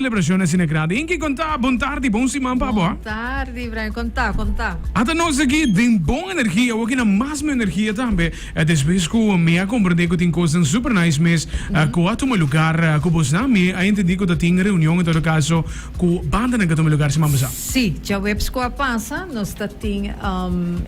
Celebracion asina grandi. Inky con ta? Bon tardi, bon siman pa bo. Bon tardi Brian, con ta, con ta? Ata nos aki den bon energia, awor kina mas mi energia tambe despues cu mi a comprende cu tin cosnan super nice mes cu a tuma lugar cu bosnan. Mi a entendi cu ta tin reunion en todo caso cu bandanan cu a tuma lugar siman pasa. Si, djaweps cu a pasa nos ta tin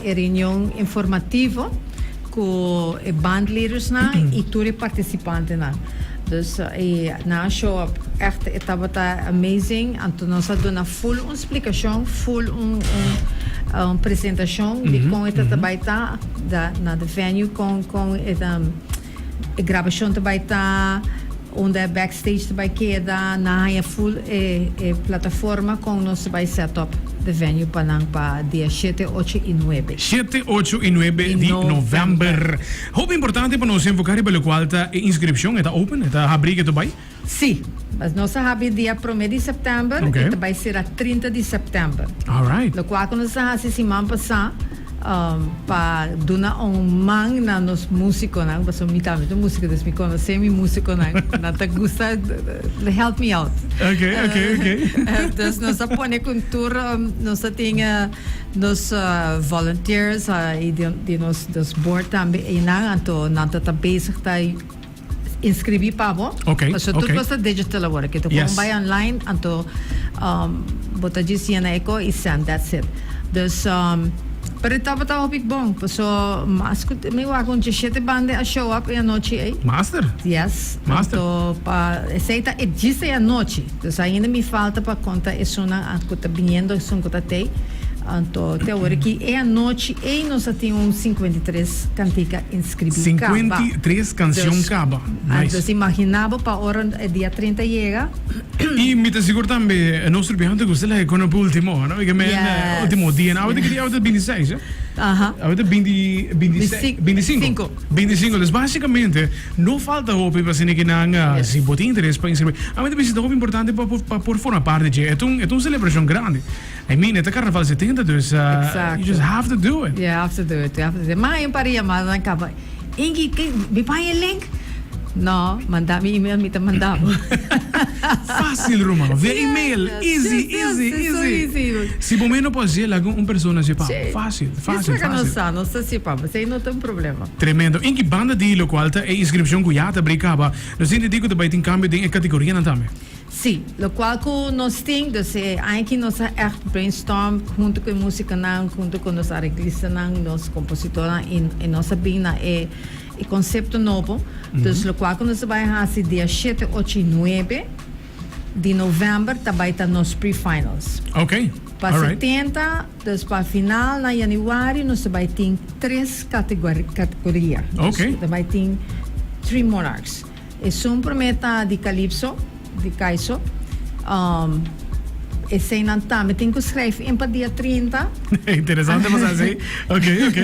e reunion informativo. Cu e bandleadersnan y tur e participantenan. Dus e nan a show up echt e tabata amazing. Anto nos a duna full un splicacion, full un un presentacion di con e ta ta bay ta na de venue, con con e e grabacion ta bay ta, unda e backstage ta bay keda, nan haña full e e plataforma con nos ta bay set up de venue pa nan pa dia shete, ocho y nuebe. Shete, ocho y nuebe di november. Hopi importante pa nos enfoca riba locual ta e inscripcion, e ta open, e ta habri ke ta bay? Si, nos a habri dia prome di september y ta bay cera 30 di september. Alright. Locual cu nos a haci siman pasa pa duna un man na nos musiconan, pasobra mi tambe ta musico, dus mi conoce mi musiconan, nan ta gusta help me out. Ok, ok, ok. Dus nos a pone cu tur, nos a tin nos volunteers y di nos board tambe eynan, anto nan ta ta bezig ta inscribi pa bo. Ok, Pasobra tur ok. cos ta digital awor aki. Tu Yes. gewoon bay online, anto um, bo ta djis yena e co y send, that's it. Dus, um, pero e tabata hopi bon, paso mas cu mi wak un djeshete banda a show up e anochi ey. Master. Yes. Master. Anto pa esey ta e djis e anochi. Dus ainda mi falta pa conta esunnan a cu ta biniendo, esun cu ta tey. Anto te awor aki e anochi ey nos a tin un 53 cantica inscribi caba. 53 cancion Dus, caba. Nice. Dus imagina bo pa ora e dia 30 yega. Y mi ta sigur tambe nos rubian ta gusta laga con op ultimo, no? Porque men Yes. ultimo dia, no? Awe ta ki dia? Awe ta 26, eh? Aha. Awe ta 20, 26, 25. 25. 25. Dus basicamente no falta hopi pa asina ki nan Yes. si bo tin interes pa inscribi. Ami ta bisa ta hopi importante pa por pa por forma parte dje. E ta un e ta un celebracion grandi. I mean e ta carnaval 70 dus Exacto. you just have to do it. You have to do it, you have to do it. Ma un par di yamadanan caba. Ingi, ke, mi pa haña e link? No, manda mi email, mi ta manda bo. Fácil, ruman. Via email. Easy, Yes, easy, it's so easy. easy. Si bo meno por hacié, laga un persona hacié pa bo. Sí. Fácil, fácil, Esaki nos fácil. sa, nos ta hacié pa bo. Esei no ta un problema. Tremendo. Ingi, banda di locual ta e inscripcion cu ya ta abri caba, nos tin di cu ta bay tin cambio den e categorianan tambe. Sí, locual cu nos tin, dus e aña aki nos a echt brainstorm hunto cu e musiconan, hunto cu nos areglistanan, nos compositornan y y nos a bin na e e concepto nobo. Dus locual cu nos ta bay haci dia shete, ocho y nuebe di november ta bay ta nos pre-finals. Ok, Pa alright. 70, dus pa final na januari nos ta bay tin tres categoria. Ok. Dus ta bay tin three monarchs. Esun promé ta di Calypso, di Kaiso. Eseinan tambe tin ku schrijf in pa dia 30. Interesante pa sa esei. Ok, ok.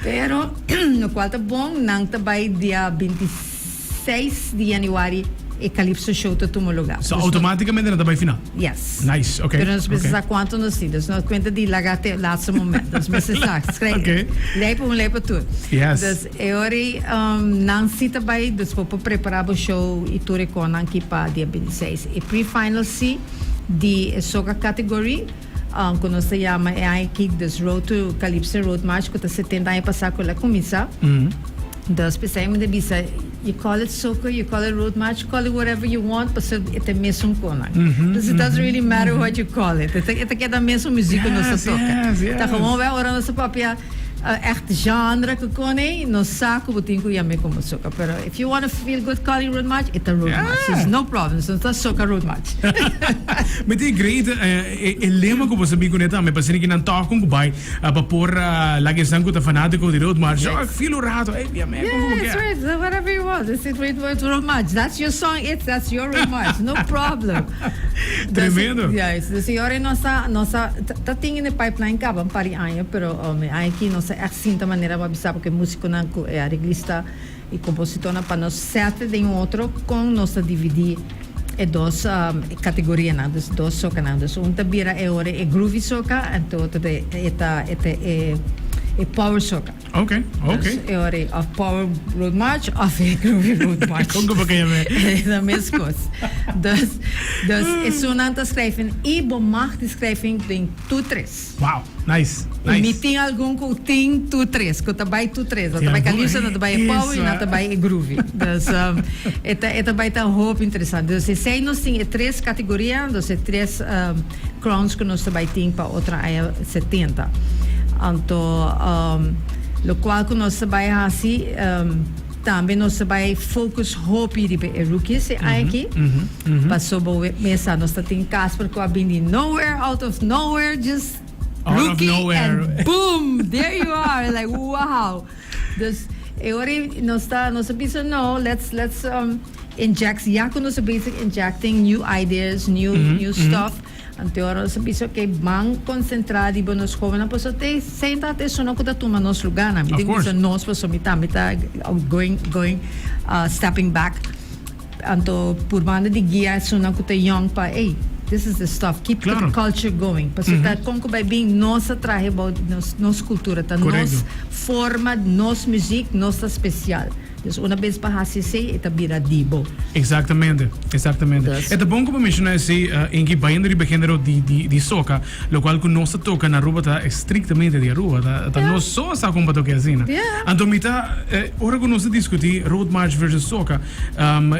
Pero lokual ta bon, nan ta bai dia 26 di yanüari e Calypso Show ta tuma lugá. So automáticamente nan ta bai final? Yes. Nice, ok. Pero nos mester sa cuanto nos tin. Dus no cuenta di laga te laatste moment. Nos mester sa. Schrijf. Ok. Lei pa un, lei pa tur. Yes. Dus e ora ei nan si ta bai, dus bo por prepara bo show y tur e conan aki pa dia 26. E pre-final si di e soca category, cu nos ta yama e aña aki, dus Road to Calypso Road March, cu ta 70 aña pasa cu el a cuminsa. Dus p'esei mi ta bisa, you call it soca, you call it road march, call it whatever you want, pasobra e ta e mesun konan. Dus it doesn't really matter what you call it. E ta e ta keda mesun muziek ku nos ta toka. Ta gewoon wè ora nos ta papia ègt genre ku kone, nos sa ku bo tin ku yam'é komo soca. Pero if you wanna feel good calling road march, e ta road march. There's no problem. Nos ta soca road march. Mi tin great e lema ku bo sa bin kuné tambe, pasobra ki nan tòg kon ku bai. Pa por laga esnan ku ta fanátiko di Road March, oh, feel un rato, ey, bia me kon Yeah, it's right, whatever you want. It's it right, Road March. That's your song, it's that's your Road March. No problem. Tremendo. Yes, dus e ora nos a nos a ta tin in de pipeline kaba un par di aña, pero e aña aki nos a echt sinta manera bo a bisa porque musikonan ku e areglista E kompositornan pa nos sete den un otro kon nos ta dividí e dos kategorianan, dus dos sokanan. Dus un ta bira e ora e groovy soka en te otro e ta e ta e. e Power Soca. Ok. Dus e ora ei of Power Road March of e Groovy Road March. Kon ku bo ke yam'é? E mes kos. Dus, dus esunnan ta schrijven i bo mag di schrijven den tur tres. Wow, nice, I mi nice. tin algun ku tin tur tres, ku ta bai tur tres. Nan ta bai Calypso, nan ta bai e Power i nan ta bai e Groovy. Dus e ta e ta bai ta hopi interesante. Dus esei nos tin e tres kategoria, dus e tres crowns ku nos ta bai tin pa otro aña 70. Anto lokual ku nos ta bai hasi tambe nos ta bai focus hopi riba e rookies e aña aki. Paso bo mesa nos ta tin Casper ku a bin di nowhere, out of nowhere, just Out of rookie nowhere. and boom, there you are. Like wow. Dus e ora ei nos ta nos a bisa no, let's let's inject ya ku nos a bezig injecting new ideas, new new stuff. Anto e ora nos a bisa okay ban konsentrá riba nos hóbennan pasobra te senta ta esunnan ku ta tuma nos lugánan. Mi Of tin ku course. bisa nos pasobra mi tambe ta going going stepping back. Anto por banda di guia esunnan ku ta yong pa ey, this is the stuff, keep the culture going. Pasobra ta kon ku bai bin nos a traha bou di nos nos kultura, ta nos forma, nos muzik, nos ta spesial. Dus una bes pa hasi esei e ta bira di bo. Exactamente, exactamente. E ta bon ku bo menshona esei, Inky, bayendo riba e genero di di di soca, lokual ku nos ta toka na Aruba ta estrictamente di Aruba, ta ta nos so a sa kon pa toka asina. Anto mi ta, ora ku nos ta diskuti Road March versus soca,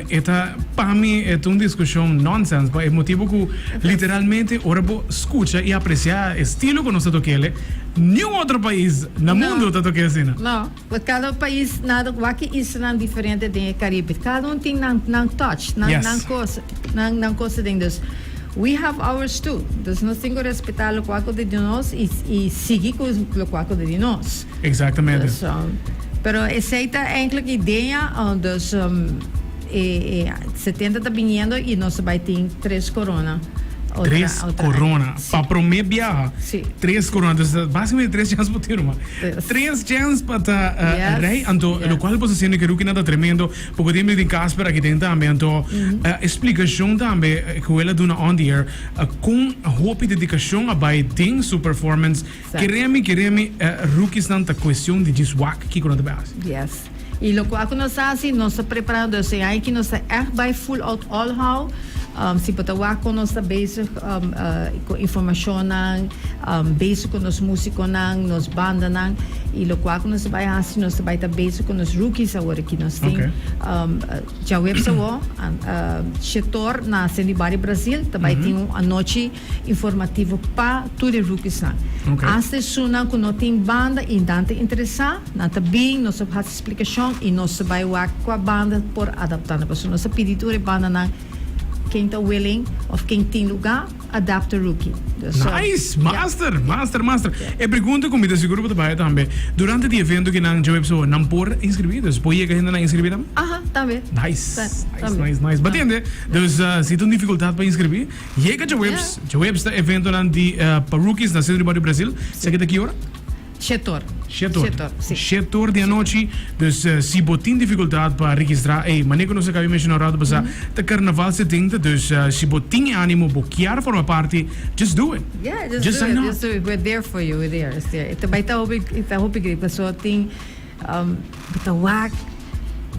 E ta, pa mi, e ta un diskushon nonsens, pa e motibu ku literalmente ora bo skucha i apresiá e stilo ku nos ta tok'el, niun otro pais na mundu ta tok'é asina. No, kada pais, nada, wak e islanan diferente den e Karibe, kada un tin nan nan touch, nan nan kos, nan nan kos aden. Dus, we have ours too. Dus nos tin ku respetá lokual ku ta di nos i i sigui ku lokual ku ta di nos. Exactamente. Dus, pero esey ta eigenlijk idea, dus e e 70 ta biniendo y nos ta bay tin tres corona. Otra, tres otra corona. Si. Pa prome biaha. Si. Tres corona. Dus basicamente tres chance pa tin ruman. Yes. Tres chance pa ta Yes. rey. Anto, Yes. locual bo ta haciendo ke Ruki nan ta tremendo. Poco tiempo tin Casper aki den tambe. Anto, explicacion tambe cu el a duna on the air. Con hopi dedicacion a bay den su performance. Kere mi, kere mi, rookiesnan ta cuestion di djis wak kico nan ta bay haci. Yes. Y locual cu nos haci, nos ta preparando dus e aña aki nos ta echt bay full out all how. Si bo ta wak con nos ta bezig cu informacionnan, bezig cu nos musiconan, nos bandanan. Y locual cu nos ta bay haci, nos ta bay ta bezig cu nos rookies awor aki. Nos tin djaweps awor, shetor na Centro di Bario Brasil ta bay tin un anochi. Informativo pa tur e rookiesnan. Hasta esunnan ku no tin banda i nan ta interesá, nan ta bin, nos ta hasi splikashon i nos ta bai wak kua banda por adaptá nan. Pasobra nos ta pidi tur e bandanan ken ta willing òf ken tin lugá, adapt a rookie. Dus, Nice! Master! Master, master! E pregunta ku mi ta sigur bo ta bai tambe, durante di evento ki nan djawe so nan por inskribí? Dus por yega hende nan inskribí tambe? Aha, tambe. Nice! Nice, nice, nice. Bo tende? Dus si ta un difikultat pa inskribí, Yega djaweps, djaweps ta eventonan di pa rookies na Centro di Bario Brasil. Sa ki ta ki ora? Shetor. Shetor. Shetor, si. Shetor di anochi. Dus si bo tin dificultad pa registra, ey, manera cu nos a caba di menciona un rato pasa, ta Carnaval 70, dus si bo tin e animo, bo kier forma parti, just do it. Yeah, just, Just do sign it, up. just do it. We're there for you, we're there, it's there. E ta bay ta hopi, e ta hopi great, pasobra tin. Bo ta wak,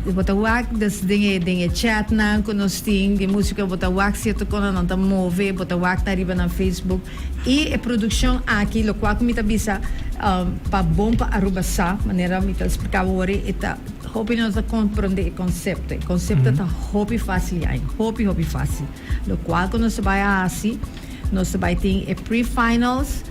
bo ta wak des den e den e chatnan ku nos tin di músika, bo ta wak sierto konan nan ta move, bo ta wak ta riba nan Facebook. I e produkshon aki, lokual ku mi ta bisa pa bon pa Aruba sa, manera mi ta splika bo wor, e ta hopi no ta komprondé e konsepto. E konsepto ta hopi fásil ya, hopi hopi fásil. Lokual ku nos ta bai a hasi. Nos ta bai tin e pre-finals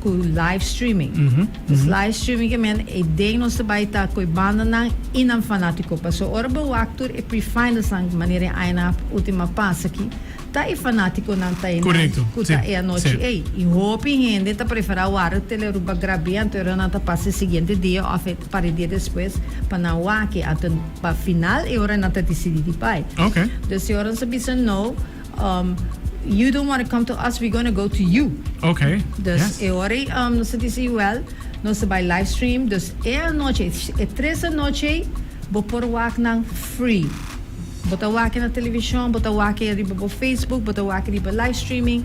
ku live streaming. Dus live streaming ke men e den nos ta bai ta ku e bandanan i nan fanátiko. Paso ora bo wak tur e pre-finalsnan manera e añanan último a pasa aki, ta e fanátikonan ta einan ku ta e anochi ei. I hopi hende ta preferá wara Telearuba grab'é anto ora nan ta pasa e siguiente dia òf e par e dia despues pa nan wak e. Anto pa final e ora nan ta disidí di bai. Dus e ora nos a bisa no. You don't wanna come to us, we gonna go to you. Okay. Dus yes. e ora ei nos a disi well, nos ta bai live stream, dus e anochi, e tres anochi ei, bo por wak nan free. Bo ta wak na television, bo ta wak riba bo Facebook, bo ta wak riba live streaming,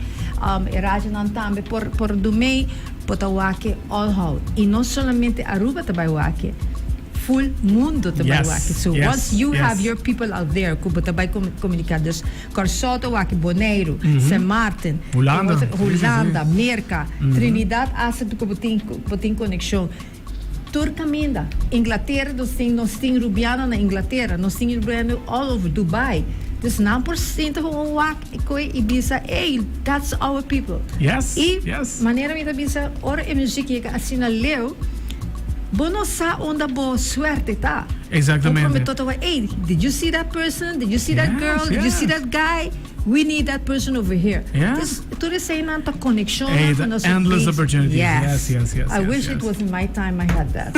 e radionan tambe por por do mee, bo ta wak all how. Y no solamente Aruba ta bay wak, full mundo ta bay wak. So once you have your people out there cu bo ta bay comunica, dus Kòrsou ta wak, Boneiru, Sint Maarten, Hulanda, Merca, Trinidad hasta cu bo tin bo tin conexion. Tur caminda. Inglatera nos tin nos tin Rubiano na Inglatera, nos tin Rubiano all over Dubai. Dus nan por sinta gewoon wak e koe y bisa ey that's our people. Yes, Y yes. manera mi ta bisa ora e muziek yega asina leu bo no sa unda bo suerte ta. Exactamente. Un promotor ta wak ey did you see that person, did you see that Yes, girl, did you see yes. that guy? We need that person over here. Yeah. Dus tur eseinan ta coneccionnan Hey, cu the nos endless base. opportunities. Yes. Yes, yes, yes, I yes, wish it yes. was in my time I had that.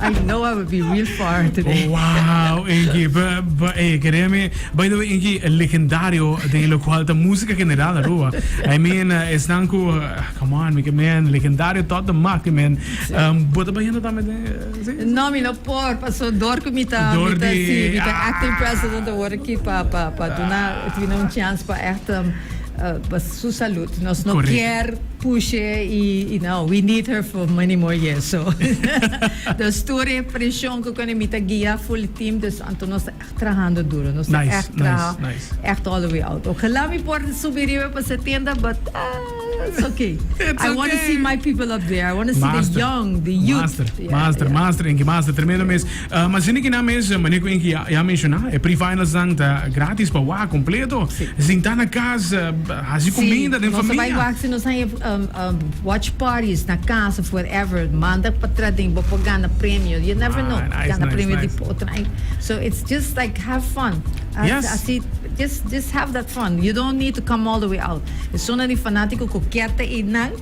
I know I would be real far today. Wow, Inky, but, but, hey, kereme, by the way, Inky, legendario den locual ta musica general Aruba. I mean, uh, esnan cu, uh, come on, mi man, legendario tot de mak, man. Um, bo ta bayendo tambe den, eh, si? No, mi no por, paso door cu mi ta, Door mi ta, di- si, mi ta ah. acting president awor aki pa, pa, pa duna Trina un chance pa echt um, uh, pa su salud. Nos no Correcto. kier push e y, no, we need her for many more years. So, dus tur e presion cu mi ta guia full team, dus anto nos ta echt trahando duro. Nos ta Nice, echt nice, traha, nice. echt all the way out. Ojalá mi por subi riba pa 70, but ah, it's okay. It's I want to okay. see my people up there. I want to see the young, the youth. Master, Yeah, master, yeah. master, Inky, master, tremendo mes. Uh, maar zin ik na mes, meneer ku Inky ya, ya menciona, e pre-finals dan ta gratis pa wa completo. Sí. Sinta na cas, uh, hasi comida den nos familia. bay wak si nos hay watch parties na cas of whatever. Manda pa trading, bo por gana premio. You never Ah, know. nice, gana nice, premio nice. di otro aña. So it's just like have fun. As- Yes. Así, just have that fun. You don't need to come all the way out. Esuna di fanatico cu kier ta einan,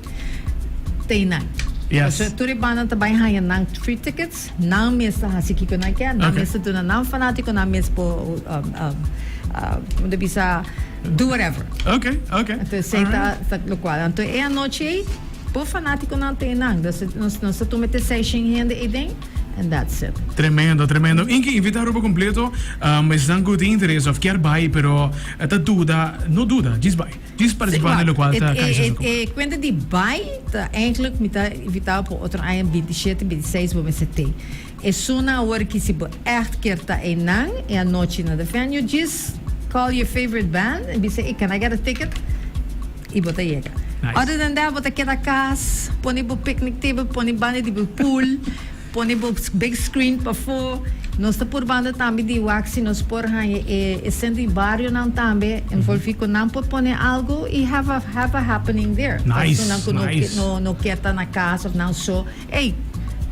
ta einan. Yes. So, tur e banda ta bay haya nan free tickets. Nan mes ta haci kico nan kier. Nan Okay. mes ta duna nan fanatico, nan mes por, como ta bisa, do whatever. Okay. Anto esey ta, ta locual. Anto e anochi ey, por fanaticonan ta einan. Dus nos ta tuma te seishen hende eyden. And that's it. Tremendo, tremendo. Inky, invita Aruba completo. Um, esnan cu tin interes of kier bay, pero ta duda, no duda, djis bay. Djis participa den locual ta Caixa E, Soccer. e cuenta di bay ta eigenlijk mi ta invita bo pa otro aña 27, 26 bo mester tey. Esunnan awor ki si bo echt kier ta eynan e anochi na the venue, djis call your favorite band en bisa, ey, can I get a ticket? Y bo ta yega. Nice. Other than that, bo ta keda cas, pone bo picnic table, pone banda di bo pool, pone bo big screen pafó. Nos ta purbando tambe di wak si nos por haña e e centro di barionan tambe envolvi cu nan por pone algo y have a have a happening there. Nice, Personan cu no nice. no no kier ta na cas of nan so, ey,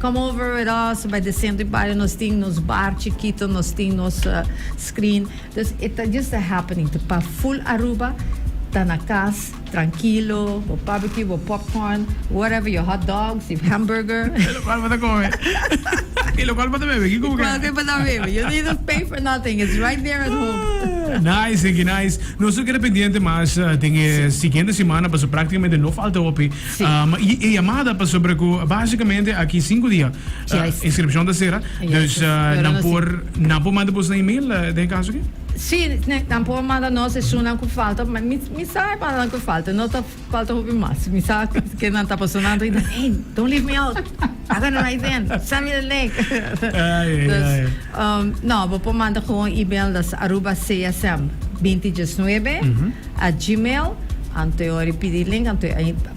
come over with us by the centro di bario nos tin nos bar chikito, nos tin nos screen. Dus e ta just a happening te pa full Aruba ta na cas trankilo, bo barbecue, bo popcorn, whatever, your hot dogs, your hamburger. E locual bo ta come. E locual bo ta bebe. Kico bo Cual bo ta bebe. You don't need to pay for nothing. It's right there at home. Nice, Inky, nice. Nos lo keda pendiente mas den e siguiente semana pasobra practicamente no falta hopi. Sí. Y e yamada pasobra cu basicamente aki cinco dia Juist. inscripcion ta cera. Juist. Dus nan Pero por nan por manda bos na email den e caso aki? Sí, nan por manda nos esunnan cu falta, ma mi mi sa e bandanan cu falta, no ta falta hopi mas. Mi sa ke nan ta pasobra nan ta grita, hey, don't leave me out, I gonna write in, send me the link. Ay, ay, Dus, ay. no, bo por manda gewoon email, das aruba csm binti diesnuebe at gmail, anto e ora pidi link, anto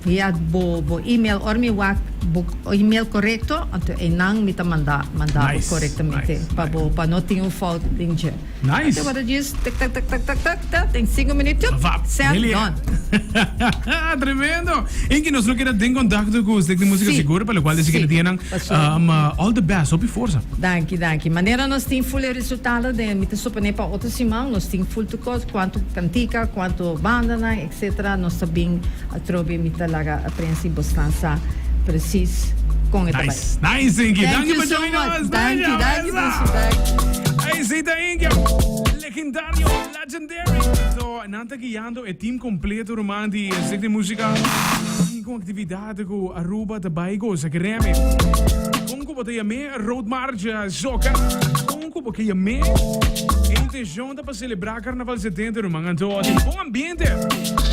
via bo bo email, ora mi wak bo email corecto, anto einan mi ta manda manda bo Nice, corectamente nice, pa bo pa no tin un fout den dje. Nice. Anto bo ta djis tuk tuk tuk tuk tuk tuk tuk den cinco minuut tup Vap, send Helia. done. Tremendo! Inky, nos lo keda den contacto cu Stichting Musica Sí. Seguro, pa locual desi Sí. keda dianan. Paso. All the best, hopi forsa. Danki, danki. Manera nos tin full e resultado den mi ta supone pa otro siman nos tin full tur cos, cuanto cantica, cuanto bandanan, etcetera. Nos ta bin atrobe mi ta laga a prensa y bosnan sa precies con e ta bay. Nice, nice Inky. Thank Danki you pa so join much. us. Danki, danki, Vanessa. danki. Hey, Zita Inky, legendario, legendary. So, nan. Nan ta guiando e team completo ruman di Stichting Musica tin con actividad cu Aruba ta bay goza kereme. Con cu bo ta yam'e Road March Soca? Con cu bo ke yam'e? E intencion ta pa celebra Carnaval 70 ruman anto tin bon ambiente.